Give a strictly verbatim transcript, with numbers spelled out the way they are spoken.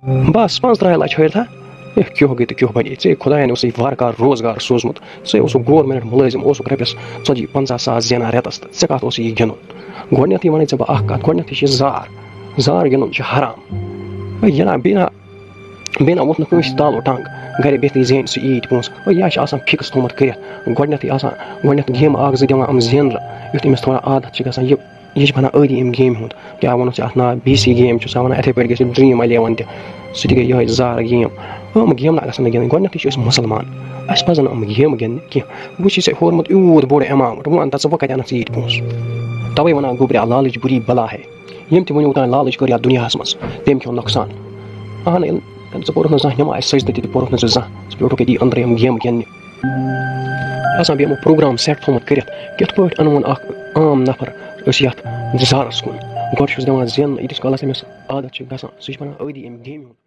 بس پانٛژھ ترٛہَے لَچھ ہٲرتھا؟ ہے، کیُہہ گٔے تہٕ کیُہہ بَنے۔ ژےٚ خۄدایَن اوسُے وارٕ کارٕ روزگار سوٗزمُت، ژےٚ اوسُکھ گورمٮ۪نٛٹ مُلٲزِم، اوسُکھ رۄپیَس ژَتجی پنٛژاہ ساس زینان رٮ۪تَس، تہٕ ژےٚ کَتھ اوسُے یہِ گِنٛدُن؟ گۄڈٕنٮ۪تھٕے وَنَے ژےٚ بہٕ اَکھ کَتھ، گۄڈٕنٮ۪تھٕے چھِ یہِ زار، زار گِنٛدُن چھُ حرام۔ ہے، یہِ نا، بیٚیہِ نا، بیٚیہِ نا ووٚتھ نہٕ کٲنٛسہِ تالو ٹنٛگ، گَرِ بِہتٕے زینہِ سُہ ییٖتۍ پونٛسہٕ۔ ہے، یہِ ہا چھِ آسان فِکٕس تھوٚمُت کٔرِتھ، گۄڈٕنٮ۪تھٕے آسان، گۄڈٕنٮ۪تھ گیمہٕ اَکھ زٕ دِوان یِم زیننہٕ، یُتھ أمِس تھوڑا عادت چھِ گژھان، یہِ یہِ چھِ بَنان أتی اَمہِ گیمہِ ہُنٛد۔ کیٛاہ وَنو ژےٚ اَتھ ناو؟ بی سی گیم چھُ سُہ وَنان، یِتھَے پٲٹھۍ گژھِ ڈرٛیٖم اَلیوَن تہِ، سُہ تہِ گٔے یِہوٚے زار گیم۔ یِم گیمہٕ نہ گژھن نہٕ گِنٛدٕنۍ۔ گۄڈٕنٮ۪تھٕے چھِ أسۍ مُسلمان، اَسہِ پَزَن نہٕ یِم گیمہٕ گِنٛدنہِ کینٛہہ۔ وٕچھ ژےٚ ہورمُت یوٗت بوٚڑ اٮ۪ماوُنٛٹ، وۄنۍ وَن تہٕ ژٕ وۄنۍ کَتہِ اَنَکھ ژٕ ییٖتۍ پونٛسہٕ؟ تَوَے وَنان گوٚبریا، لالٕچ بُری بَلا ہے۔ ییٚمۍ تہِ وٕنیُک تام لالٕچ کٔر یَتھ دُنیاہَس منٛز، تٔمۍ کھیوٚو نۄقصان۔ اَہَن، ییٚلہِ ژٕ پوٚرُتھ نہٕ زانٛہہ نٮ۪ماز، سجدٕ تہِ تہِ پوٚرُتھ نہٕ ژٕ زانٛہہ، ژٕ بیوٗٹھُکھ أتی أنٛدرٕ یِم گیمہٕ گِنٛدنہِ۔ آسان بیٚیہِ یِمو پروگرام سیٹ تھوٚومُت کٔرِتھ، کِتھ پٲٹھۍ اَنہٕ وون اَکھ عام نفر أسۍ یَتھ زارَس کُن؟ گۄڈٕ چھُس دِوان زیننہٕ، ییٖتِس کالَس أمِس عادت چھِ گژھان، سُہ چھِ بَنان أتی اَمہِ گیمہِ ہُنٛد۔